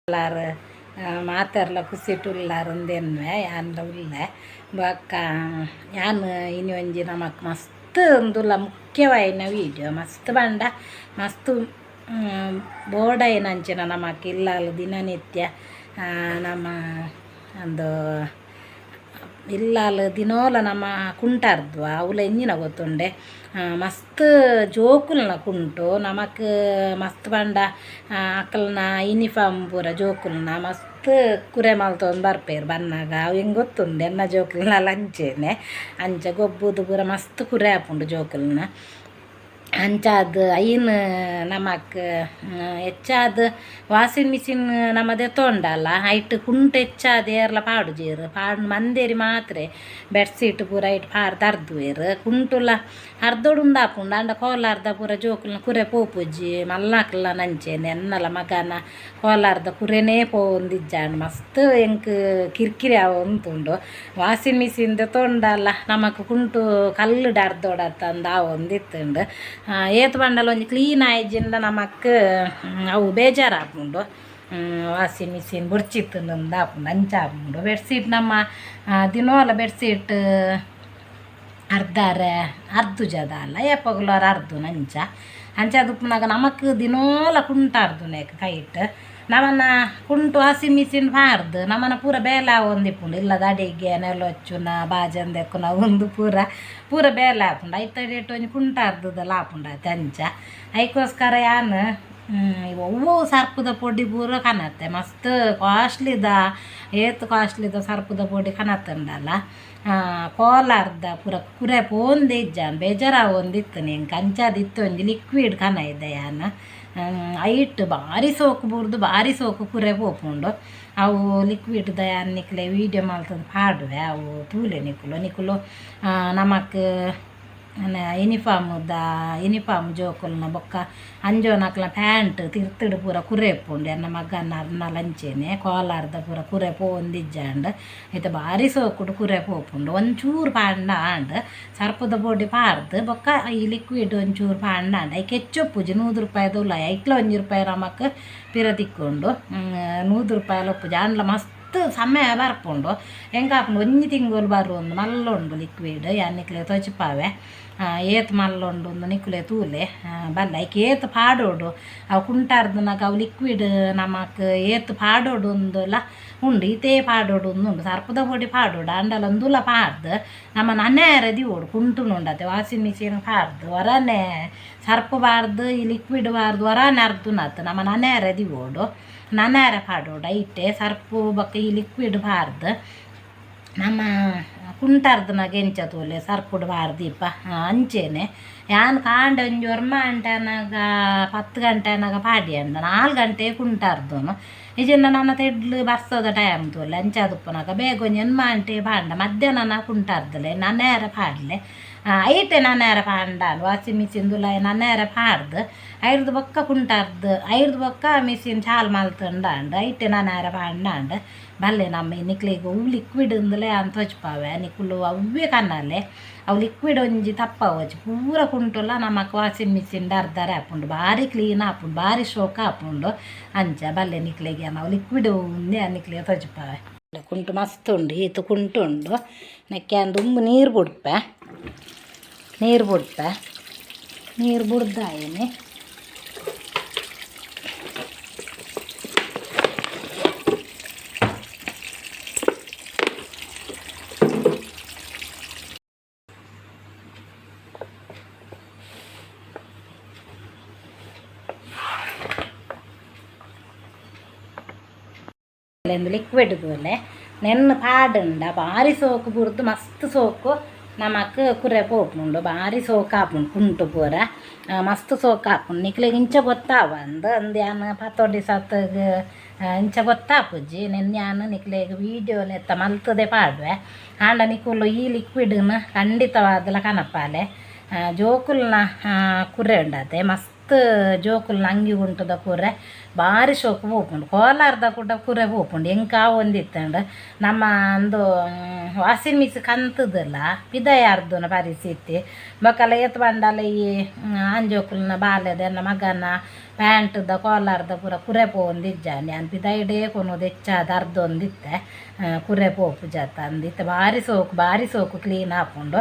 ಉಲ್ಲಾರ್ ಮಾತೆರ್ಲ ಖುಷಿಟ್ ಉಲ್ಲಾರ್ ಉಂದೆನ್ವೆ ಯಾನ್ಲ ಉಲ್ಲೆ ಬೊಕ್ಕ ಯಾನ್ ಇನಿ ಒಂಜಿ ನಮಕ್ ಮಸ್ತ್ ಉಂದುಲ ಮುಖ್ಯವಾಯಿನ ವೀಡಿಯೋ ಮಸ್ತ್ ಪಂಡ ಮಸ್ತ್ ಬೋಡಾಯಿನಂಚಿನ ನಮಕ್ ಇಲ್ಲಲ್ ದಿನನಿತ್ಯ ನಮ ಅಂದು ಇಲ್ಲಲ್ ದಿನೋಲ ನಮ ಕುಂಟಾರ್ದ್ವ ಅವುಲ ಎಂಜಿನ ಗೊತ್ತುಂಡೆ ಮಸ್ತ್ ಜೋಕುಲ್ನ ಕುಂಟು ನಮಕ್ ಮಸ್ತ್ ಪಂಡ ಅಕಲ್ನ ಯೂನಿಫಾರ್ಮ್ ಪೂರ ಜೋಕುಲ್ನ ಮಸ್ತ್ ಕುರೆ ಮಲ್ತೊಂದು ಬರ್ಪೇರು ಬನ್ನಗ ಅವು ಎಂಕ್ ಗೊತ್ತುಂಡು ಎನ್ನ ಜೋಕುಲ್ನ ಅಂಚೆನೆ ಅಂಚ ಗೊಬ್ಬುದು ಪೂರ ಮಸ್ತ್ ಕುರೆ ಆಪುಂಡು ಜೋಕುಲ್ನ ಅಂಚಾದ್ ಐನ್ ನಮಕ್ ಹೆಚ್ಚಾದ್ ವಾಷಿಂಗ್ ಮಿಷಿನ್ ನಮ ದೆತೊಂಡಲ ಐಟ್ ಕುಂಟು ಹೆಚ್ಚಾದ್ ಏರ್ಲ ಪಾಡುಜೆರ್ ಪಾಡ್ ಮಂದೇರಿ ಮಾತ್ರೆ ಬೆಡ್ಶೀಟ್ ಪೂರ ಐಟ್ ಪಾಡ್ದ್ ಅರ್ದುವೆರ್ ಕುಂಟುಲ ಅರ್ದೊಡು ಆಪುಂಡು ಆಂಡ ಕೋಲಾರ್ದ ಪೂರ ಜೋಕುಲ್ನ ಕುರೆ ಪೋಪುಜಿ ಮಲ್ನಾಕಲ್ನ ಅಂಚೆನೆ ಎನ್ನಲ ಮಗನ ಕೋಲಾರ್ದ ಕುರೆನೇ ಪೋವೊಂದಿಜ್ಜಾಂಡ್ ಮಸ್ತ್ ಎಂಕ್ ಕಿರಿಕಿರಿ ಆವೊಂದುಂಡು ವಾಷಿಂಗ್ ಮಿಷಿನ್ ದೆತೊಂಡಲ ನಮಕ್ ಕುಂಟು ಕಲ್ಲುಡ್ ಅರ್ದೊಡತ್ತಂದು ಆವೊಂದಿತ್ತುಂಡು ಏತ್ ಪಂಡಲ ಒಂಜಿ ಕ್ಲೀನ್ ಆಯಿಜಿಂಡ ನಮಕ್ ಅವು ಬೇಜಾರಾಪುಂಡು ವಾಷಿಂಗ್ ಮಿಷಿನ್ ಬೊರ್ಚಿತ್ತುಂದು ಆಪುಂಡು ಅಂಚ ಆಪುಂಡು ಬೆಡ್ಶೀಟ್ ನಮ್ಮ ದಿನೋಲ ಬೆಡ್ಶೀಟ್ ಅರ್ದಾರೆ ಅರ್ದುಜ ದಾಲ ಏಪೊಗುಲ ಅರ್ದುನ ಅಂಚ ಅಂಚ ಉಪ್ಪುನಗ ನಮಕ್ ದಿನೋಲ ಕುಂಟು ಅರ್ದುನೇಕ್ ಕೈಟ್ ನಮನ ಕುಂಟು ವಾಷಿಂಗ್ ಮಿಷಿನ್ ಪಾಡ್ದು ನಮನ ಪೂರ ಬೇಲೆ ಆವೊಂದಿಪ್ಪುಂಡು ಇಲ್ಲದ ಅಡಿಗೆ ನೆಲೊಚ್ಚುನ ಬಾಜನ ದೆಕ್ಕುನ ಉಂದು ಪೂರ ಪೂರ ಬೇಲೆ ಆಪುಂಡು ಐತ ಅಡಿಟ್ ಒಂಜಿ ಕುಂಟು ಅರ್ದುದಲ ಆಪುಂಡು ಆತೆ ಅಂಚ ಐಕೋಸ್ಕರ ಯಾನ್ ಒವ್ವು ಸರ್ಪುದ ಪೊಡಿ ಪೂರ ಕನತೆ ಮಸ್ತ್ ಕಾಸ್ಟ್ಲಿದ ಏತ್ ಕಾಸ್ಟ್ಲಿದ ಸರ್ಪುದ ಪೊಡಿ ಕನತುಂಡಲ ಕೋಲಾರ್ದ ಪೂರ ಕುರೆ ಪೋಂದೆ ಇಜ್ಜಾಂಡ್ ಬೇಜಾರಾವೊಂದಿತ್ತು ಎಂಕ್ ಅಂಚಾದ್ ಇತ್ತೆ ಒಂಜಿ ಲಿಕ್ವಿಡ್ ಕನೈದೆ ಯಾನ್ ಐಟ್ ಬಾರಿ ಸೋಕು ಬೂರ್ದು ಬಾರಿ ಸೋಕು ಕುರೆ ಪೋಪುಂಡು ಅವು ಲಿಕ್ವಿಡ್ದ ಯಾನ್ ನಿಕ್ಲೆ ವೀಡಿಯೋ ಮಲ್ತುದು ಪಾಡುವೆ ಅವು ತೂಲೆ ನಿಕುಲು ನಿಕುಲು ನಮಕ್ ಯೂನಿಫಾರ್ಮ್ದ ಯೂನಿಫಾರ್ಮ್ ಜೋಕುಲ್ನ ಬೊಕ್ಕ ಅಂಜೋನಕ್ಲ್ನ ಪ್ಯಾಂಟ್ ತಿರ್ತುಡು ಪೂರ ಕುರೆ ಇಪ್ಪುಂಡು ಎನ್ನ ಮಗನ ಅರ್ನಲ ಅಂಚೆನೆ ಕೋಲಾರ್ದ ಪೂರ ಕುರೆ ಪೋವೊಂದಿಜ್ಜಾಂಡ್ ಇತ್ತೆ ಬಾರಿ ಸೋಕುಡು ಕುರೆ ಪೋಪುಂಡು ಒಂಚೂರು ಪಾಡ್ಂಡ ಆಂಡ್ ಸರ್ಪುದ ಪೊಡಿ ಪಾಡ್ದ್ ಬೊಕ್ಕ ಈ ಲಿಕ್ವಿಡ್ ಒಂಚೂರು ಪಾಡ್ಂಡ ಆಂಡ್ ಐಕ್ ಹೆಚ್ಚು ಉಪ್ಪುಜಿ 100 ರೂಪಾಯಿದ ಉಲಾಯಿ ಐಕ್ಲ 1 ರೂಪಾಯಿ ನಮಕ್ ಪಿರ ತಿಕ್ಕುಂಡು 100 ರೂಪಾಯಿಲ ಉಪ್ಪುಜಿ ಆಂಡಲ ಮಸ್ತ್ ಸಮಯ ಬರ್ಪುಂಡು ಎಂಕಾಪುಂಡು ಒಂಜಿ ತಿಂಗೊಲು ಬರುಂದು ಮಲ್ಲ ಉಂಡು ಲಿಕ್ವಿಡ್ ಯಾನ್ ನಿಕ್ಲೆ ತೋಜಿಪಾವೆ ಏತ್ ಮಲ್ಲ ಉಂಡು ಉಂದು ನಿಕುಲೆ ತೂಲೆ ಬಲ್ಲೆ ಐಕ್ ಏತ್ ಪಾಡೊಡು ಅವು ಕುಂಟಾರ್ದನಗ ಅವು ಲಿಕ್ವಿಡ್ ನಮಕ್ ಏತ್ ಪಾಡೊಡು ಉಂದುಲ ಉಂಡು ಈತೇ ಪಾಡೊಡು ಉಂದು ಸರ್ಪದ ಪೊಡಿ ಪಾಡೊಡು ಆಂಡಲ ಉಂದುಲ ಪಾಡ್ದು ನಮ ನನೇರೆ ದೀವೊಡು ಕುಂಟುನು ಉಂಡತೆ ವಾಷಿಂಗ್ ಮಿಷಿನ್ ಪಾಡ್ದು ಒರನೆ ಸರ್ಪು ಪಾಡ್ದು ಈ ಲಿಕ್ವಿಡ್ ಪಾಡ್ದು ಒರಾನೆ ಅರ್ದುನತ್ ನಮ ನನೇರೆ ದೀವೊಡು ನನೇರೆ ಪಾಡೊಡು ಐಟೆ ಸರ್ಪು ಬೊಕ್ಕ ಈ ಲಿಕ್ವಿಡ್ ಪಾಡ್ದು ನಮ ಕುಂಟಾರ್ದನಾಗ ಎಂಚ ತೂಲೆ ಸರ್ಪುಡು ಪಾಡ್ದೀಪ ಅಂಚೆನೆ ಯಾನ್ ಕಾಂಡೆ ಒಂಜಿ ಒರ್ಂಬ ಗಂಟೆ ಆನಗ 10 ಗಂಟೆ ಆನಗ ಪಾಡ್ಯಂಡ 4 ಗಂಟೆ ಕುಂಟಾರ್ದುನು ಇಜ್ಜಿಂಡ ನನ ತೆಡ್ಲು ಬರ್ಸದ ಟೈಮ್ ತೂಲೆ ಅಂಚಾದ್ ಉಪ್ಪುನಗ ಬೇಗ ಒಂಜಿ ಎಣ್ಮ ಗಂಟೆ ಪಾಂಡ ಮಧ್ಯಾಹ್ನ ಕುಂಟಾರ್ದಲೆ ನನೇರೆ ಪಾಡ್ಲೆ ಐಟೆ ನನೇರೆ ಪಾಂಡಾನ್ ವಾಷಿಂಗ್ ಮಿಷಿನ್ ದುಲಾಯಿ ನನೇರೆ ಪಾಡ್ದು ಐರ್ದ್ ಬೊಕ್ಕ ಕುಂಟಾರ್ದು ಐರ್ದ್ ಬೊಕ್ಕ ಮಿಷಿನ್ ಚಾಲು ಮಲ್ತುಂಡಾಂಡ್ ಐಟೆ ನನೇರೆ ಪಾಂಡಾಂಡ್ ಬಲ್ಲೆ ನಮ್ಮ ನಿಕ್ಲೆಗ್ ಒವು ಲಿಕ್ವಿಡ್ ಉಂದುಲೆ ಯಾನ್ ತೋಜಿಪಾವೆ ನಿಕುಲು ಅವ್ವೇ ಕನಲೆ ಅವು ಲಿಕ್ವಿಡ್ ಒಂಜಿ ತಪ್ಪಾವೊಚ್ಚಿ ಪೂರ ಕುಂಟುಲ ನಮಕ್ ವಾಷಿಂಗ್ ಮಿಷಿನ್ ಅರ್ದಾರೆ ಆಪುಂಡು ಬಾರಿ ಕ್ಲೀನ್ ಆಪುಂಡು ಬಾರಿ ಶೋಕ ಆಪುಂಡು ಅಂಚ ಬಲ್ಲೆ ನಿಕ್ಲೆಗ್ ಯಾನ್ ಅವು ಲಿಕ್ವಿಡ್ ಉಂದೆ ಯಾನ್ ನಿಕ್ಲೆಗ್ ತೋಜಿಪಾವೆ ಕುಂಟು ಮಸ್ತ್ ಉಂಡು ಈತ್ ಕುಂಟು ಉಂಡು ನೆಕ್ಕೆ ಯಾನ್ ದುಂಬು ನೀರು ಬುಡ್ಪೆ ನೀರು ಬುಡ್ಪೆ ನೀರು ಬುಡ್ದಾಯಿನಿ ಲಿಕ್ವಿಡ್ ತೂಲೆ ನೆನ್ನೆ ಪಾಡುಂಡ ಬಾರಿ ಸೋಕು ಬುಡ್ದು ಮಸ್ತ್ ಸೋಕು ನಮಕ್ ಕುರೆ ಪೋಪುಂಡು ಬಾರಿ ಸೋಕು ಆಪುಂಡು ಕುಂಟು ಪೂರ ಮಸ್ತ್ ಸೋಕು ಆಪುಂಡು ನಿಕ್ಲೆಗ್ ಇಂಚ ಗೊತ್ತಾವಂದ್ ಅಂದ್ ಯಾನ್ ಪತ್ತೊಂಡಿ ಸತ್ಗ್ ಇಂಚ ಗೊತ್ತಾಪುಜಿ ನೆನ್ನೆ ಯಾನ್ ನಿಕ್ಲೆಗ್ ವೀಡಿಯೋ ನೆತ್ತ ಮಲ್ತುದೆ ಪಾಡುವೆ ಆಂಡ ನಿಕುಲು ಈ ಲಿಕ್ವಿಡ್ನ್ ಖಂಡಿತವಾದ್ಲ ಕನಪಾಲೆ ಜೋಕುಲ್ನ ಕುರೆ ಉಂಡತೆ ಮಸ್ತ್ ಜೋಕುಲ್ನ ಅಂಗಿ ಕುಂಟುದ ಕುರೆ ಬಾರಿ ಶೋಕು ಪೋಪುಂಡು ಕೋಲಾರ್ದ ಕೂಡ ಕುರೆ ಪೋಪುಂಡು ಎಂಕ ಒಂದಿತ್ತಂಡು ನಮ್ಮ ಒಂದು ವಾಷಿಂಗ್ ಮಿಷಿನ್ ಕಂತದಲ್ಲ ಪಿದಯಿ ಅರ್ದುನ ಪರಿಸ್ಥಿತಿ ಬೊಕಲ ಏತ್ ಪಂಡಲ ಈ ಆಂಜೋಕುಲ್ನ ಬಾಲೆದ ಎನ್ನ ಮಗನ ಪ್ಯಾಂಟ್ದ ಕೋಲಾರ್ದ ಪೂರ ಕುರೆ ಪೋವೊಂದಿಜ್ಜಾಂಡ್ ಯಾನ್ ಪಿದಯಿಡೇ ಕೊನೊದು ಹೆಚ್ಚಾದ್ ಅರ್ದೊಂದಿತ್ತೆ ಕುರೆ ಪೋಪುಜತ್ತ ಅಂದಿತ್ತೆ ಬಾರಿ ಸೋಕು ಕ್ಲೀನ್ ಆಪುಂಡು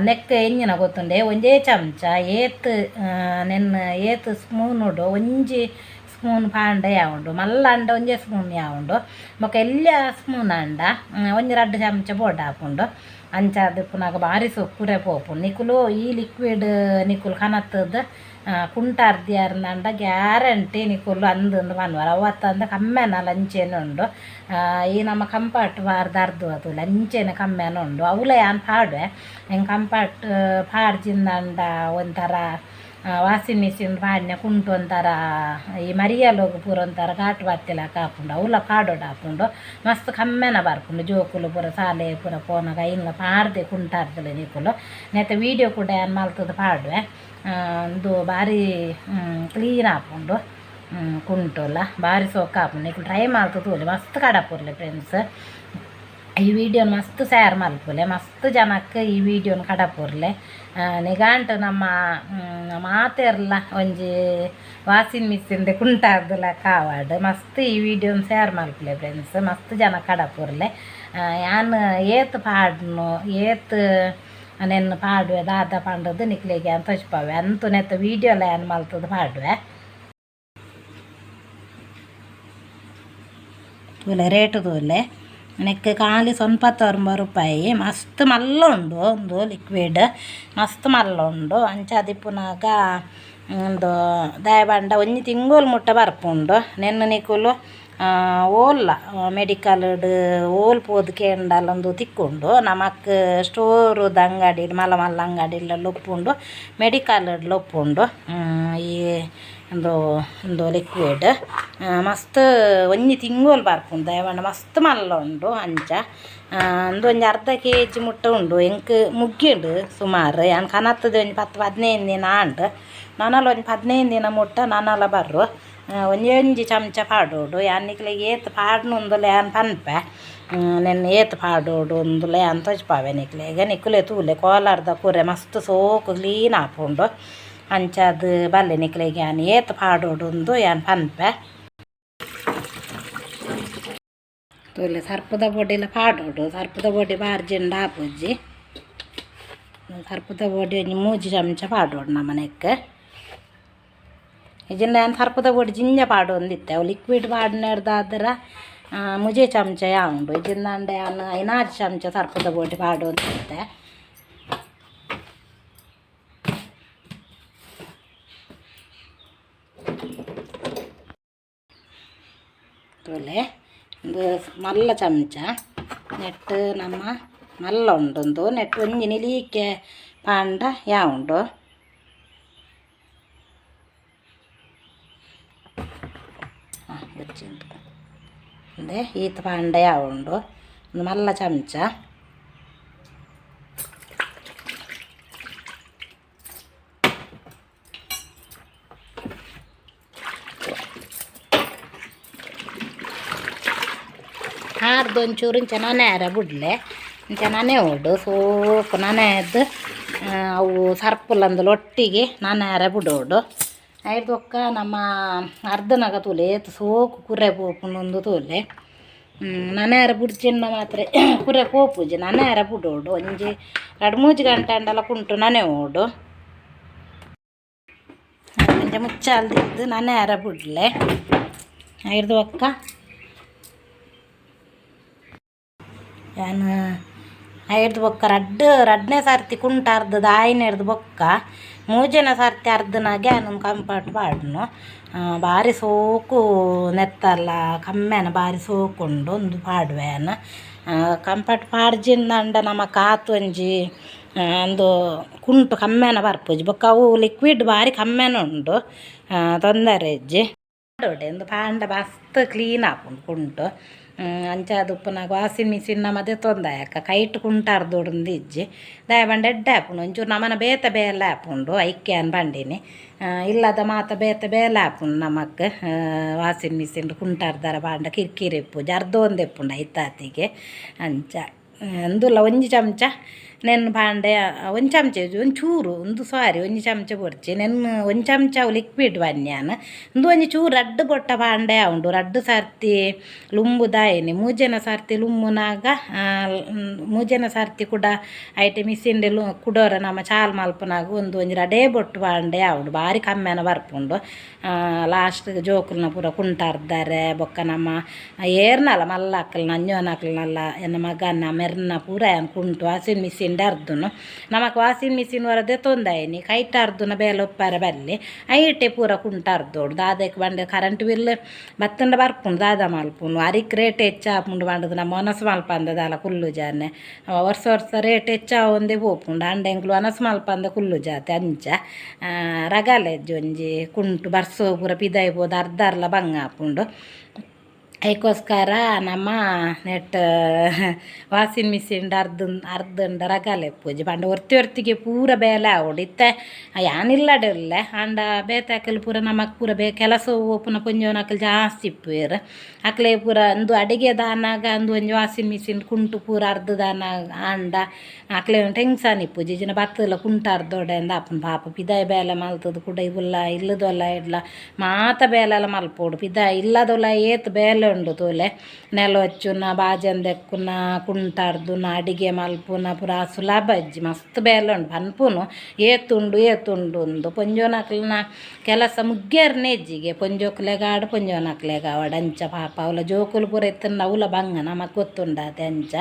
ನೆಕ್ ಎಂಜಿನ ಗೊತ್ತುಂಡೆ ಒಂಜೇ ಚಮಚ ಏತ್ ನೆನ್ ಏತ್ ಸ್ಪೂನುಡು ಒಂಜಿ ಸ್ಪೂನ್ ಪಾಂಡ ಯಾವುಂಡು ಮಲ್ಲ ಅಂಡ ಒಂಜೇ ಸ್ಪೂನ್ ಯಾವುಂಡು ಬೊಕ ಎಲ್ಯ ಸ್ಪೂನ್ ಅಂಡ ಒಂಜಿ ರಡ್ಡ್ ಚಮಚ ಬೋಡ ಆಪುಂಡು ಅಂಚಾದ್ ಇಪ್ಪುನಗ ಬಾರಿ ಸೋಕು ಕುರೆ ಪೋಪುಂಡು ನಿಕುಲು ಈ ಲಿಕ್ವಿಡ್ ನಿಕುಲು ಕನತದ್ ಕುಂಟಾರ್ದಿಯಾರ್ಂಡ ಗ್ಯಾರಂಟಿ ನಿಕುಲು ಅಂದಂದು ಪನ್ವರ್ ಅವು ಅತ್ತಂದೆ ಕಮ್ಮೆನಲ ಅಂಚೆನೆ ಉಂಡು ಈ ನಮ್ಮ ಕಂಪಾರ್ಟ್ ಬಾರ್ದ ಅರ್ದು ತೂಲೆ ಅಂಚೆನೆ ಕಮ್ಮೆನ ಉಂಡು ಅವುಲ ಯಾನ್ ಪಾಡುವೆ ಎಂಕ್ ಕಂಪಾರ್ಟ್ ಪಾಡ್ಜಿಂದಂಡ ಒಂಥರ ವಾಷಿಂಗ್ ಮಿಷಿನ್ ಪಾಡ್ನೆ ಕುಂಟು ಒಂಥರ ಈ ಮರಿಯಲೊಗು ಪೂರ ಒಂಥರ ಘಾಟು ಬತ್ತಿಲಕ ಆಪುಂಡು ಅವುಲ ಪಾಡೊಡು ಆಪುಂಡು ಮಸ್ತ್ ಕಮ್ಮೆನ ಬರ್ಪುಂಡು ಜೋಕುಲು ಪೂರ ಸಾಲೆ ಪೂರ ಪೋನಗ ಐನ್ಲ ಪಾಡ್ದೆ ಕುಂಟಾರ್ದಲೆ ನಿಕುಲು ನೆತ್ತ ವೀಡಿಯೋ ಕೂಡ ಯಾನ್ ಮಲ್ತುದು ಪಾಡುವೆ ಉಂದು ಬಾರಿ ಕ್ಲೀನ್ ಆಪುಂಡು ಕುಂಟುಲ ಬಾರಿ ಸೋಕು ಆಪುಂಡು ನಿಕುಲು ಟ್ರೈ ಮಲ್ತ್ ತೂಲೆ ಮಸ್ತ್ ಕಡಪುರ್ಲೆ ಫ್ರೆಂಡ್ಸ್ ಈ ವಿಡಿಯೋನ್ ಮಸ್ತ್ ಶೇರ್ ಮಲ್ಪುಲೆ ಮಸ್ತ್ ಜನಕ್ ಈ ವಿಡಿಯೋನ್ ಕಡಪುರ್ಲೆ ನಿಗಾಂಟ್ ನಮ್ಮ ಮಾತೆರ್ಲ ಒಂಜಿ ವಾಷಿಂಗ್ ಮಿಷಿನ್ ಕುಂಟಾರ್ದಲ ಕಾವಾಡ್ ಮಸ್ತ್ ಈ ವಿಡಿಯೋನ್ ಶೇರ್ ಮಲ್ಪುಲೆ ಫ್ರೆಂಡ್ಸ್ ಮಸ್ತ್ ಜನ ಕಡಪುರ್ಲೆ ಯಾನ್ ಏತ್ ಪಾಡ್ನು ಏತ್ ನೆನ್ ಪಾಡುವೆ ದಾದ ಪಂಡದು ನಿಕ್ಲೆಗ್ ಯಾನ್ ತೋಜ್ಪಾವೆ ಅಂತು ನೆತ್ತ ವಿಡಿಯೋಲ ಯಾನ್ ಮಲ್ತುದು ಪಾಡುವೆ ತೂಲೆ ರೇಟ್ ತೂಲೆ ನೆಕ್ ಖಾಲಿ 99 ರೂಪಾಯಿ ಮಸ್ತ್ ಮಲ್ಲ ಉಂಡು ಉಂದು ಲಿಕ್ವಿಡ್ ಮಸ್ತ್ ಮಲ್ಲ ಉಂಡು ಅಂಚಾದ್ ಇಪ್ಪುನಗ ಉಂದು ದಾಯೆ ಪಂಡ ಒಂಜಿ ತಿಂಗೊಲು ಮುಟ್ಟ ಬರ್ಪುಂಡು ನೆನ್ನೆ ನಿಕುಲು ಓಲ್ಲ ಮೆಡಿಕಲ್ ಡ್ ಓಲ್ ಪೋದು ಕೇಂಡಲ ಉಂದು ತಿಕ್ಕುಂಡು ನಮಕ್ ಸ್ಟೋರುದ ಅಂಗಡಿ ಮಲ್ಲ ಮಲ್ಲ ಅಂಗಡಿಲೆಲ್ಲ ಉಪ್ಪುಂಡು ಮೆಡಿಕಲ್ ಡ್ಲ ಉಪ್ಪುಂಡು ಈ ಉಂದು ಉಂದು ಲಿಕ್ವಿಡ್ ಮಸ್ತ್ ಒಂಜಿ ತಿಂಗೊಲು ಬರ್ಪುಂಡು ದಾಯೆ ಪಂಡ ಮಸ್ತ್ ಮಲ್ಲ ಉಂಡು ಅಂಚ ಉಂದು ಒಂಜಿ ಅರ್ಧ ಕೆಜಿ ಮುಟ್ಟ ಉಂಡು ಎಂಕ್ ಮುಗ್ಗಿಂಡು ಸುಮಾರು ಯಾನ್ ಕನತುದು ಒಂಜಿ 10 15 ದಿನ ಆಂಡ್ ನನಲ ಒಂಜಿ 15 ದಿನ ಮುಟ್ಟ ನನಲ ಬರ್ರು ಒಂಜಿ ಒಂಜಿ ಚಮಚ ಪಾಡೊಡು ಯಾನ್ ನಿಕ್ಲೆಗ್ ಏತ್ ಪಾಡ್ನುಂದುಲ ಯಾನ್ ಪನ್ಪೆ ನೆನ್ ಏತ್ ಪಾಡೊಡು ಉಂದುಲ ಯಾನ್ ತೋಜ್ಪಾವೆ ನಿಕ್ಲೆಗ್ ನಿಕುಲೆ ತೂಲೆ ಕೋಲಾರ್ದ ಕುರೆ ಮಸ್ತ್ ಸೋಕು ಕ್ಲೀನ್ ಆಪುಂಡು ಅಂಚಾದ್ ಬಲ್ಲೆ ನಿಕ್ಲೆಗ್ ಯಾನ್ ಏತ್ ಪಾಡೊಡು ಉಂದು ಯಾನ್ ಪನ್ಪೆ ತೂಲೆ ಸರ್ಪದ ಪೊಡಿಲ ಪಾಡೊಡು ಸರ್ಪದ ಪೊಡಿ ಪಾಡ್ಜಿಂಡ ಆಪುಜಿ ಸರ್ಪದ ಪೊಡಿ ಒಂಜಿ 3 ಚಮಚ ಪಾಡೊಡು ನಮ ನೆಕ್ಕ್ ಇಜ್ಜಿಂಡ ಯಾನ್ ಸರ್ಪದ ಪೊಡಿ ಜಿಂಜ ಪಾಡೊಂದಿತ್ತೆ ಅವು ಲಿಕ್ವಿಡ್ ಪಾಡ್ನೆರ್ದಾದ್ರ 3 ಚಮಚ ಯಾವುಂಡು ಇಜ್ಜಿಂದಾಂಡ ಯಾನ್ 5-6 ಚಮಚ ಸರ್ಪದ ಪೊಡಿ ಪಾಡೊಂದಿತ್ತೆ ತೂಲೆ ಉಂದು ಮಲ್ಲ ಚಮಚ ನೆಟ್ ನಮ್ಮ ಮಲ್ಲ ಉಂಡು ಉಂದು ನೆಟ್ ಒಂಜಿ ನಿಲೀಕೆ ಪಾಂಡ ಯಾವುಂಡು ಉಂದೆ ಈತ್ ಪಾಂಡ ಯಾವುಂಡು ಉಂದು ಮಲ್ಲ ಚಮಚ ಹಾರ್ದು ಒಂಚೂರು ಇಂಚ ನನೆಯರ ಬುಡ್ಲೆ ಇಂಚ ನನೆಯೊಡು ಸೋಕು ನನೆಯದ್ದು ಅವು ಸರ್ಪುಲಂದಲ ಒಟ್ಟಿಗೆ ನನೆಯರ ಬುಡೋಡು ಐರ್ದ್ ಬೊಕ್ಕ ನಮ್ಮ ಅರ್ಧನಗ ತೂಲೆ ಏತ್ ಸೋಕು ಕುರೆ ಪೋಪುಂಡು ತೂಲೆ ನನೆಯರ ಬುಡ್ಚಿಂಡ ಮಾತ್ರ ಕುರೆ ಪೋಪುಜಿ ನನೆಯರ ಬುಡೋಡು ಒಂಜಿ 2-3 ಗಂಟೆ ಆಂಡಲ ಕುಂಟು ನನೆಯೋಡು ಒಂಜಿ ಮುಚ್ಚಾಲ್ದಿದ್ದು ನನೆಯರ ಬುಡ್ಲೆ ಐರ್ದ್ ಬೊಕ್ಕ ಯಾನ್ ಐರ್ದ್ ಬೊಕ್ಕ ರಡ್ಡನೇ ಸರ್ತಿ ಕುಂಟು ಅರ್ದದ ಆಯಿನೆರ್ದ್ ಬೊಕ್ಕ ಮೂಜನೇ ಸರ್ತಿ ಅರ್ದನಾಗೆ ಯಾನ್ ಕಂಫರ್ಟ್ ಪಾಡ್ನು ಬಾರಿ ಸೋಕು ನೆತ್ತಲ ಕಮ್ಮೆನ ಬಾರಿ ಸೋಕುಂಡು ಉಂದು ಪಾಡುವೆ ಯಾನ್ ಕಂಫರ್ಟ್ ಪಾಡ್ಜಿಂದಾಂಡ ನಮಕ್ ಆತ್ ಒಂಜಿ ಉಂದು ಕುಂಟು ಕಮ್ಮೆನ ಬರ್ಪುಜಿ ಬೊಕ್ಕ ಅವು ಲಿಕ್ವಿಡ್ ಬಾರಿ ಕಮ್ಮೆನ ಉಂಡು ತೊಂದರೆ ಇಜ್ಜಿ. ಪಾಡೊಡೆ ಉಂದು ಪಾಂಡ ಮಸ್ತ್ ಕ್ಲೀನ್ ಆಪುಂಡು ಕುಂಟು. ಅಂಚಾದ್ ಉಪ್ಪುನಗ ವಾಷಿಂಗ್ ಮಿಷಿನ್ ನಮ ದೆತ್ತೊಂದಾಯಕ್ಕ ಕೈಟ್ ಕುಂಟಾರ್ದೊಡುಂದು ಇಜ್ಜಿ. ದಾಯೆ ಪಂಡ ಎಡ್ಡೆ ಆಪುಂಡು, ಒಂಚೂರು ನಮನ ಬೇತೆ ಬೇಲೆ ಆಪುಂಡು. ಐಕೆ ಯಾನ್ ಪಂಡಿನಿ, ಇಲ್ಲದ ಮಾತ ಬೇತೆ ಬೇಲೆ ಆಪುಂಡು ನಮಕ್. ವಾಷಿಂಗ್ ಮಿಷಿನ್ ಕುಂಟಾರ್ದಾರ ಪಾಂಡ ಕಿರಿಕಿರಿ ಇಪ್ಪುಜಿ, ಅರ್ದೊಂದು ಇಪ್ಪುಂಡು ಐತಾತಿಗೆ. ಅಂಚ ಉಂದುಲ ಒಂಜಿ ಚಮಚ ನೆನ್ ಪಾಂಡೆ, ಒಂಜಿ ಚಮಚ ಒಂಜಿ ಚೂರು ಉಂದು, ಸಾರಿ, ಒಂಜಿ ಚಮಚ ಬೊರ್ಚಿ. ನೆನ್ ಒಂಜಿ ಚಮಚ ಅವು ಲಿಕ್ವಿಡ್ ಬನ್ಯಾನ್. ಉಂದು ಒಂಜಿ ಚೂರು ರಡ್ಡ್ ಬೊಟ್ಟ ಪಾಂಡೆ ಉಂಡು. ರಡ್ಡ್ ಸರ್ತಿ ಲುಂಬುದಾಯಿನಿ, ಮೂಜನೇ ಸರ್ತಿ ಲುಂಬುನಾಗ, ಮೂಜನೇ ಸರ್ತಿ ಕೂಡ ಐಟೆ ಮಿಷಿನ್ ಕುಡೋರ ನಮ ಚಾಲ್ ಮಲ್ಪುನಾಗ ಒಂದು ಒಂಜಿ ರಡೇ ಬೊಟ್ಟು ಪಾಂಡೆ ಆವುಂಡು. ಬಾರಿ ಕಮ್ಮೆನ ಬರ್ಪುಂಡು. ಲಾಸ್ಟ್ ಜೋಕುಲ್ನ ಪೂರ ಕುಂಟಾರ್ದಾರೆ ಬೊಕ್ಕ ನಮ್ಮ ಏರ್ನಲ ಮಲ್ಲ ಅಕ್ಲ್ನ ಅಂಜೋನಕ್ಲ್ನಲ್ಲ ಎನ್ನ ಮಗನ ಮೆರ್ನ ಪೂರ ಯಾನ್ ಕುಂಟು ವಾಷಿಂಗ್ ಮಿಷಿನ್ ಅರ್ದುನು. ನಮಕ್ ವಾಷಿಂಗ್ ಮಿಷಿನ್ ವರ ದೆತ್ತೊಂದಾಯಿನಿ, ಕೈಟ್ ಅರ್ದುನ ಬೇಲೆ ಉಪ್ಪಾರ ಬಲ್ಲಿ. ಐಟೆ ಪೂರ ಕುಂಟು ಅರ್ದೋಡು. ದಾದೆಕ್ ಪಂಡ ಕರೆಂಟ್ ಬಿಲ್ ಬತ್ತಂಡ ಬರ್ಪುಂಡು, ದಾದ ಮಲ್ಪುಂಡು? ಅರಿಕ್ ರೇಟ್ ಹೆಚ್ಚಾಪುಂಡು ಪಂಡದು ನಮ್ಮ ವನಸ್ ಮಲ್ಪಂದ ದಾಲ ಕುಲ್ಲು ಜಾನೆ. ವರ್ಷ ವರ್ಷ ರೇಟ್ ಹೆಚ್ಚಾವೊಂದೇ ಪೋಪುಂಡು. ಅಂಡ ಎಂಕ್ಲು ವನಸ್ ಮಲ್ಪಂದ ಕುಲ್ಲು ಜಾತೆ. ಅಂಚ ರಗಲೆಜ್ಜಿ ಒಂಜಿ ಕುಂಟು ಬರ್ಸೋ ಪೂರ ಪಿದಾಯಿ ಪೋದು ಅರ್ಧ ಬಂಗ ಆಪುಂಡು. ಐಕೋಸ್ಕರ ನಮ್ಮ ನೆಟ್ ವಾಷಿಂಗ್ ಮಿಷಿನ್ ಅರ್ಧ ಅರ್ಧಂಡ ರಗಲೆ ಪೂಜೆ ಪಂಡ ಒರ್ತಿ ಒರ್ತಿಗೆ ಪೂರ ಬೇಲೆ ಆವೊಡು. ಇತ್ತೆ ಯಾನಿಲ್ಲಡೆ ಉಲ್ಲೆ, ಆಂಡ ಬೇತೆ ಅಕಲ್ ಪೂರ ನಮಕ್ ಪೂರ ಕೆಲಸ ಪೋಪುನ ಪೊಂಜೋನಕುಲು ಜಾಸ್ತಿ ಇಪ್ಪುವೆರ್. ಅಕ್ಲೆ ಪೂರ ಉಂದು ಅಡಿಗೆ ದಾನಾಗ ಅಂದು ಒಂಜಿ ವಾಷಿಂಗ್ ಮಿಷಿನ್ ಕುಂಟು ಪೂರ ಅರ್ಧದಾನ ಆಂಡ ಅಕ್ಲೆ ಟೆನ್ಷನ್ ಇಪ್ಪುಜಿ. ಇಜ್ಜಿಂಡ ಬತ್ತುಲ ಕುಂಟು ಅರ್ದೊಡೆ ಅಂದ್ ಆಪುಂಡು. ಪಾಪ ಪಿದಾಯಿ ಬೇಲೆ ಮಲ್ತುದು ಕುಡ ಇವುಲ್ಲ ಇಲ್ಲದೊಲ್ಲ ಇಡ್ಲ ಮಾತ ಬೇಲೆಲ ಮಲ್ಪೊಡು. ಪಿದಾಯಿ ಇಲ್ಲದೊಲ್ಲ ಏತ್ ಬೇಲೆ ಉಂಡು ತೂಲೆ. ನೆಲ ಒಚ್ಚುನ, ಬಾಜನ ದೆಕ್ಕುನ, ಕುಂಟು ಅರ್ದುನ, ಅಡಿಗೆ ಮಲ್ಪುನ ಪೂರ ಸುಲಭ ಇಜ್ಜಿ, ಮಸ್ತ್ ಬೇಲೆ ಉಂಡು. ಪನ್ಪುನು ಏತುಂಡು ಏತುಂಡು ಉಂದು. ಪೊಂಜೋನಕ್ಲೆನ ಕೆಲಸ ಮುಗ್ಯರ್ನೆ ಇಜ್ಜಿಗೆ, ಪೊಂಜೋಕ್ಲೆಗಾಡ್ ಪೊಂಜೋನಕ್ಲೆಗಾವಡ್. ಅಂಚ ಪಾಪ ಅವ್ಲ ಜೋಕುಲು ಪೂರ ಇತ್ತುಂಡ ಅವ್ಲ ಬಂಗ, ನಮಕ್ ಗೊತ್ತುಂಡಾತೆ. ಅಂಚ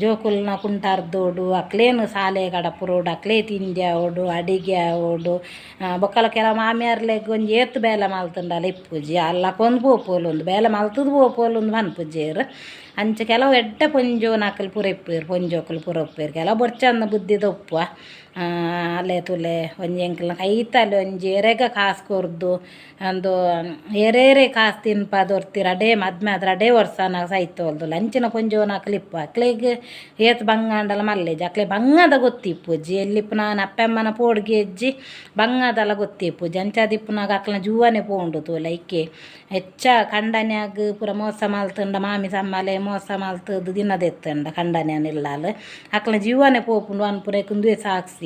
ಜೋಕುಲ್ನ ಕುಂಟು ಅರ್ದೊಡು, ಅಕ್ಲೇನು ಸಾಲೆ ಕಡಪುರೋಡು, ಅಕ್ಲೇ ತಿಂಡಿ ಆವೊಡು, ಅಡಿಗೆ ಆವೊಡು. ಬೊಕ್ಕಲ ಕೆಲವು ಮಾಮಿಯರ್ಲೆಗ್ ಒಂಜಿ ಏತ್ ಬೇಲೆ ಮಲ್ತುಂಡಲ ಇಪ್ಪುಜಿ. ಅಲ್ಲ ಕೊಂದು ಪೋಪೊಲುಂದು ಬೇಲೆ ಮಲ್ತುದು ಪೋಪೊಲುಂದು ಪನ್ಪುಜೆರ್. ಅಂಚ ಕೆಲವು ಎಡ್ಡೆ ಪೊಂಜೋನಕುಲು ಪೂರ ಇಪ್ಪುವೆರ್, ಪೊಂಜೋಕುಲು ಪೂರ ಉಪ್ಪುವೆರ್. ಕೆಲವು ಬೊರ್ಚಂದ ಬುದ್ಧಿದ ಉಪ್ಪುವ. ಅಲೆ ತೂಲೆ, ಒಂಜಿ ಎಂಕಲ್ನ ಕೈತಲ್ ಒಂಜಿ ಎರೆಗ ಕಾಸು ಕೊರ್ದು ಅಂದು ಏರೇರೆ ಕಾಸು ತಿನ್ಪಾದ್ ಒರ್ತಿ ರಡ್ಡೇ ಮದ್ಮೆ ಆದ್ ರಡ್ಡೇ ವರ್ಷ ಸೈತೋಲ್ದುಲ್ಲ. ಅಂಚಿನ ಪೊಂಜೋನಕುಲು ಇಪ್ಪು. ಅಕ್ಲೆಗ್ ಏತ್ ಬಂಗ ಆಂಡಲ ಮಲ್ಲೆಜಿ. ಅಕ್ಲೆ ಬಂಗದ ಗೊತ್ತಿಪ್ಪುಜಿ, ಎಲ್ಲಿಪ್ಪುನ ಅಪ್ಪೆಮ್ಮನ ಪೋಡಿಗೆ ಇಜ್ಜಿ, ಬಂಗದಲ ಗೊತ್ತಿಪ್ಪುಜಿ. ಅಂಚಾದಿಪ್ಪುನಾಗ ಅಕ್ಲೆನ ಜೂವನೆ ಪೋಂಡು ತೂಲೆ. ಐಕೆ ಹೆಚ್ಚ ಕಂಡನ್ಯಾಗ್ ಪೂರ ಮೋಸ ಮಲ್ತುಂಡ, ಮಾಮಿ ಸಮ್ಮಲೆ ಮೋಸ ಮಲ್ತುದು ದಿನದೆತ್ತುಂಡ ಕಂಡನ್ಯಾನ ಇಲ್ಲಾಲ್ ಅಕ್ಲೆನ ಜೀವನೆ ಪೋಪುಂಡು ಅನ್ಪುನೆಕ್ ಉಂದುವೇ ಸಾಕ್ಷಿ.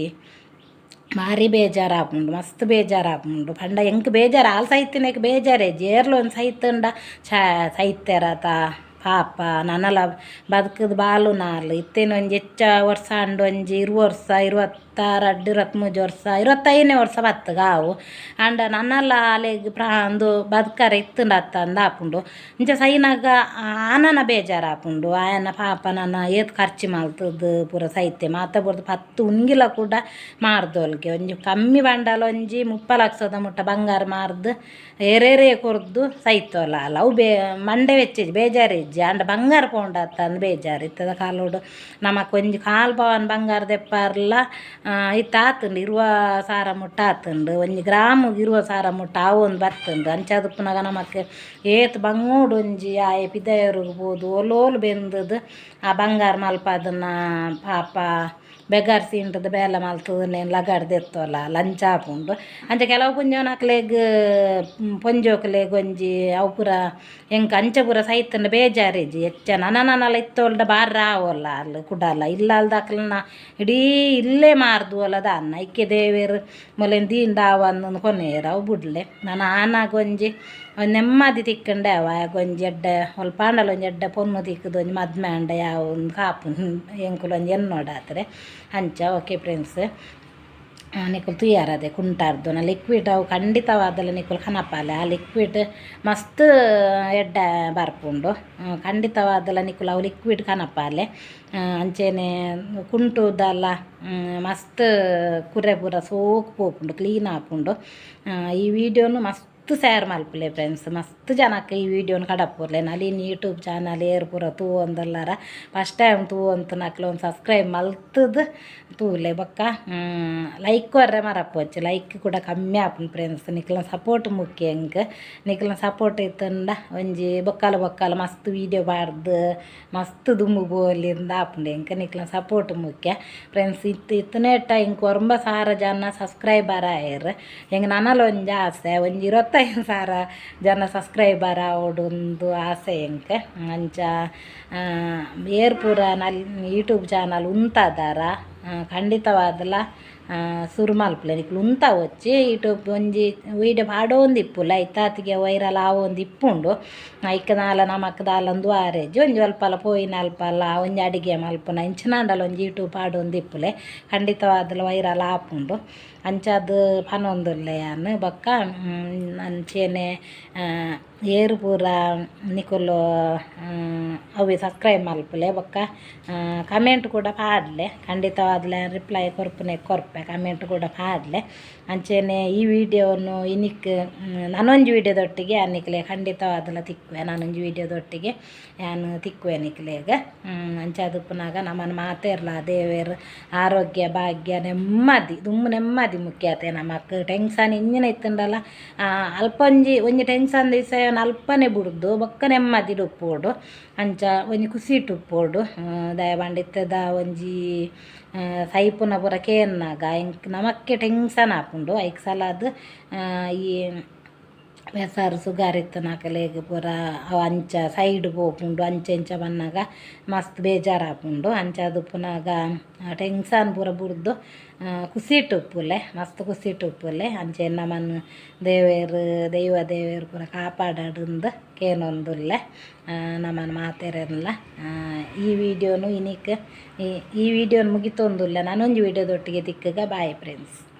ಭಾರಿ ಬೇಜಾರಾಪುಂಡು, ಮಸ್ತ್ ಬೇಜಾರಾಪುಂಡು. ಪಂಡ ಎಂಕ್ ಬೇಜಾರು, ಆಲ್ ಸೈತಿನೆಕ್ ಬೇಜಾರೇ ಏರ್ಲ ಒಂಜಿ ಸೈತುಂಡ ಛ ಸೈತೆರತ ಪಾಪ, ನನಲ ಬದುಕುದು ಬಾಲುನಾಲ್. ಇತ್ತೇನೆ ಒಂಜಿ ಹೆಚ್ಚ ವರ್ಷ ಆಂಡ ಒಂಜಿ 20 ವರ್ಷ, 22, 23 ವರ್ಷ, 25ನೇ ವರ್ಷ ಬತ್ತುಗ ಆವು. ಆಂಡ ನನಲ ಆಲೆಗ್ ಉಂದು ಬದುಕರೆ ಇತ್ತುಂಡ ಅತ್ತಂದ್ ಆಪುಂಡು. ಇಂಚ ಸೈನಾಗ ಆನನ ಬೇಜಾರಾಪುಂಡು. ಆಯನ ಪಾಪ ನನ ಏತ್ ಖರ್ಚು ಮಲ್ತುದು ಪೂರ ಸೈತೆ. ಮಾತ ಬುಡ್ದು ಪತ್ತು ಉಂಗಿಲ ಕೂಡ ಮಾರ್ದೊಲ್ಗೆ. ಒಂಜಿ ಕಮ್ಮಿ ಪಂಡಲ ಒಂಜಿ 30 ಲಕ್ಷದ ಮುಟ್ಟ ಬಂಗಾರ ಮಾರ್ದು ಏರೇರೇ ಕೊರ್ದು ಸೈತೋಲ ಅಲ್ಲ. ಅವು ಮಂಡೆ ವೆಚ್ಚಿಜಿ, ಬೇಜಾರು ಇಜ್ಜಿ. ಆಂಡ ಬಂಗಾರ ಪೋಂಡ ಅತ್ತಂದು ಬೇಜಾರು. ಇತ್ತದ ಕಾಲೋಡು ನಮಕ್ ಒಂಜಿ ಕಾಲು ಪವನ್ ಬಂಗಾರ ದೆಪ್ಪಾರ್ಲ ಇತ್ತೆ ಆತುಂಡು, 20,000 ಮುಟ್ಟ ಆತುಂಡು. ಒಂಜಿ ಗ್ರಾಮಿಗ್ 20,000 ಮುಟ್ಟ ಆವೊಂದು ಬತ್ತುಂಡು. ಅಂಚಾದ್ ಉಪ್ಪುನಗ ನಮಕ್ ಏತ್ ಬಂಗೋಡು. ಒಂಜಿ ಆಯೆ ಪಿದಯೂರುಗು ಪೋದು ಓಲೋಲು ಬೆಂದುದು ಆ ಬಂಗಾರ ಮಲ್ಪಾದನ ಪಾಪ ಬೆಗಾರ್ ಸೀಂಟದ ಬೇಲೆ ಮಲ್ತುದು ಲಗಾಡ್ ದೆತ್ತೋಲ ಲಂಚ ಆಪುಂಡು. ಅಂಚ ಕೆಲವು ಪೊಂಜೋನಕ್ಲೆಗ್ ಪೊಂಜೋಕ್ಲೆಗ್ ಒಂಜಿ ಅವು ಪೂರ ಎಂಕ್ ಅಂಚ ಪೂರ ಸೈತುಂಡ ಬೇಜಾರು ಇಜ್ಜಿ ಹೆಚ್ಚ. ನನ ನನಲ ಇತ್ತೋಲ್ಡ ಬಾರ ಆವೊಲ್ಲ ಅಲ್ ಕುಡಲ ಇಲ್ಲಲ್ದಕ್ಲೆನ ಇಡೀ ಇಲ್ಲೇ ಮಾರ್ದುವಲ್ಲ ದಾನ್ನ. ಐಕೆ ದೇವೆರ್ ಮೊಲೆನ್ ದೀಂಡ ಆವಂದ್ ಕೊನೆಯೆರ್. ಅವು ಬುಡ್ಲೆ, ನನ ಆನಾಗ ಒಂಜಿ ನೆಮ್ಮದಿ ತಿಕ್ಕಂಡೆ ಅವ ಒಂಜಿ ಎಡ್ಡೆ ಒಲ್ಪ ಆಂಡಲ ಒಂಜಿ ಎಡ್ಡೆ ಪೊನ್ನು ತಿಕ್ಕುದು ಒಂಜಿ ಮದ್ಮೆ ಆಂಡ ಯಾವ ಒಂದು ಕಾಪು ಎಂಕುಲು ಒಂಜಿ ಎನ್ನೋಡಾತ್ರೆ. ಅಂಚ ಓಕೆ ಫ್ರೆಂಡ್ಸ್, ನಿಕುಲು ತೂಯರದೆ ಕುಂಟಾರ್ದುನ ಲಿಕ್ವಿಡ್ ಅವು ಖಂಡಿತವಾದಲ ನಿಕುಲು ಕನಪಾಲೆ. ಆ ಲಿಕ್ವಿಡ್ ಮಸ್ತ್ ಎಡ್ಡೆ ಬರ್ಪುಂಡು. ಖಂಡಿತವಾದಲ ನಿಕುಲು ಅವು ಲಿಕ್ವಿಡ್ ಕನಪಾಲೆ. ಅಂಚೆನೆ ಕುಂಟುದಲ ಮಸ್ತ್ ಕುರೆ ಪೂರ ಸೋಕು ಪೋಪುಂಡು, ಕ್ಲೀನ್ ಆಪುಂಡು. ಈ ವಿಡಿಯೋನು ಮಸ್ತ್ ಮಸ್ತ್ ಶೇರ್ ಮಲ್ಪುಲೆ ಫ್ರೆಂಡ್ಸ್. ಮಸ್ತ್ ಜನಕ್ಕೆ ಈ ವಿಡಿಯೋನ ಕಡಪುರ್ಲೆ. ನಳಿನ್ ಯೂಟ್ಯೂಬ್ ಚಾನಲ್ ಏರ್ ಪೂರ ತೂವೊಂದುಲ್ಲಾರ, ಫಸ್ಟ್ ಟೈಮ್ ತೂವೊಂತನಕ್ಲೆ ಒಂದು ಸಬ್ಸ್ಕ್ರೈಬ್ ಮಲ್ತದು ತೂಲೆ. ಬೊಕ್ಕ ಲೈಕ್ ಕೊರ್ರೆ ಮರಪೊಚ್ಚಿ. ಲೈಕ್ ಕೂಡ ಕಮ್ಮಿ ಆಪುಂಡು ಫ್ರೆಂಡ್ಸ್. ನಿಕ್ಲೆನ ಸಪೋರ್ಟ್ ಮುಖ್ಯ ಎಂಕ್. ನಿಕ್ಲೆನ ಸಪೋರ್ಟ್ ಇತ್ತಂಡ ಒಂಜಿ ಬೊಕ್ಕಲ ಬೊಕ್ಕಲ ಮಸ್ತ್ ವೀಡಿಯೋ ಪಾಡ್ದು ಮಸ್ತ್ ದುಂಬು ಪೋವೊಲಿಂದ್ ಆಪುಂಡು ಎಂಕ್. ನಿಕ್ಲೆನ ಸಪೋರ್ಟ್ ಮುಖ್ಯ ಫ್ರೆಂಡ್ಸ್. ಇತ್ತು ಇತ್ತನೇಟ ಎಂಕ್ 9000 ಜನ ಸಬ್ಸ್ಕ್ರೈಬರ್ ಆಯೆರ್. ಎಂಕ್ ನನಲ ಒಂಜಿ ಆಸೆ, ಒಂಜಿ 25,000 ಜನ ಸಬ್ಸ್ಕ್ರೈಬರ್ ಆವೊಡುಂದು ಆಸೆ ಎಂಕ್. ಅಂಚ ಏರ್ ಪೂರ ನಲ್ ಯೂಟ್ಯೂಬ್ ಚಾನಲ್ ಉಂತಾದಾರ, ಖಂಡಿತವಾದಲ ಸುರು ಮಲ್ಪುಲೆ. ನಿಕುಲು ಉಂತಾವೊಚ್ಚಿ, ಯೂಟ್ಯೂಬ್ ಒಂಜಿ ವೀಡಿಯೋ ಪಾಡೊಂದು ಇಪ್ಪುಲೆ, ಐತಾತಿಗೆ ವೈರಲ್ ಆವೊಂದು ಇಪ್ಪುಂಡು. ಐಕ್ ದಾಲ ನಮಕ್ ದಾಲ ಉಂದು ಆರೆಜ್ ಒಂಜಿ ಅಲ್ಪಲ ಪೋಯಿನ ಅಲ್ಪಲ ಒಂಜಿ ಅಡಿಗೆ ಮಲ್ಪುನ ಇಂಚಿನಾಂಡಲ ಒಂಜಿ ಯೂಟ್ಯೂಬ್ ಪಾಡೊಂದು ಇಪ್ಪುಲೆ, ಖಂಡಿತವಾದಲ ವೈರಲ್ ಆಪುಂಡು. ಅಂಚಾದ್ ಪನೊಂದುಲ್ಲೆ ಯಾನ್. ಬೊಕ್ಕ ಅಂಚೆನೆ ಏರ್ ಪೂರ ನಿಕುಲು ಅವೆ ಸಬ್ಸ್ಕ್ರೈಬ್ ಮಲ್ಪುಲೆ. ಬೊಕ್ಕ ಕಮೆಂಟ್ ಕೂಡ ಪಾಡ್ಲೆ. ಖಂಡಿತವಾದ್ಲ ರಿಪ್ಲೈ ಕೊರ್ಪುನೆ ಕೊರ್ಪೆ. ಕಮೆಂಟ್ ಕೂಡ ಪಾಡ್ಲೆ. ಅಂಚೆನೆ ಈ ವಿಡಿಯೋನು ಇನಿಕ್ ನನೊಂಜಿ ವಿಡಿಯೋದೊಟ್ಟಿಗೆ ನಿಕ್ಲೆ ಖಂಡಿತವಾದಲ ತಿಕ್ಕುವೆ. ನಾನೊಂಜಿ ವಿಡಿಯೋದೊಟ್ಟಿಗೆ ಯಾನ್ ತಿಕ್ಕುವೆ ನಿಕ್ಲೆಗ್. ಅಂಚಾದ್ ಉಪ್ಪುನಗ ನಮನ್ ಮಾತೆರ್ಲ ದೇವೆರ್ ಆರೋಗ್ಯ ಭಾಗ್ಯ ನೆಮ್ಮದಿ, ದುಂಬು ನೆಮ್ಮದಿ ಮುಖ್ಯ ಅತೆ ನಮಕ್. ಟೆನ್ಷನ್ ಇಂಚಿನ ಇತ್ತುಂಡಲ ಅಲ್ಪ ಒಂಜಿ ಒಂಜಿ ಟೆನ್ಷನ್ ವಿಷಯನ್ ಅಲ್ಪನೆ ಬುಡ್ದು ಬೊಕ್ಕ ನೆಮ್ಮದಿಡ್ ಉಪ್ಪೊಡು. ಅಂಚ ಒಂಜಿ ಖುಷಿಟ್ ಉಪ್ಪೊಡು. ದಾಯೆ ಪಂಡ ಇತ್ತೆದ ಒಂಜಿ ಸೈಪುನ ಪೂರ ಕೇನ್ನಗ ಎಂಕ್ ನಮಕ್ಕೆ ಟೆನ್ಷನ್ ಆಪುಂಡು. ಐಕ್ ಸಲಾದ್ ಈ ಬೆಸರ್ ಸುಗರ್ ಇತ್ತಿನಕಲೆಗ್ ಪೂರ ಅವು ಅಂಚ ಸೈಡ್ ಪೋಪುಂಡು. ಅಂಚ ಇಂಚ ಬನ್ನಗ ಮಸ್ತ್ ಬೇಜಾರಾಪುಂಡು. ಅಂಚಾದ್ ಉಪ್ಪುನಗ ಟೆನ್ಷನ್ ಪೂರ ಬುಡ್ದು ಖುಷಿಟ್ ಉಪ್ಪುಲೆ, ಮಸ್ತ್ ಖುಷಿಟ್ ಉಪ್ಪುಲೆ. ಅಂಚೆ ನಮನ್ ದೇವೆರ್ ದೈವ ದೇವೆರ್ ಪೂರ ಕಾಪಾಡಡುಂದು ಕೇನೊಂದುಲ್ಲೆ ನಮನ್ ಮಾತೆರೆನ್ಲ. ಈ ವಿಡಿಯೋನು ಇನಿಕ್ ಈ ವಿಡಿಯೋನು ಮುಗಿತೊಂದುಲ್ಲೆ. ನನೊಂಜಿ ವಿಡಿಯೋದೊಟ್ಟಿಗೆ ತಿಕ್ಕುಗ. Bye friends.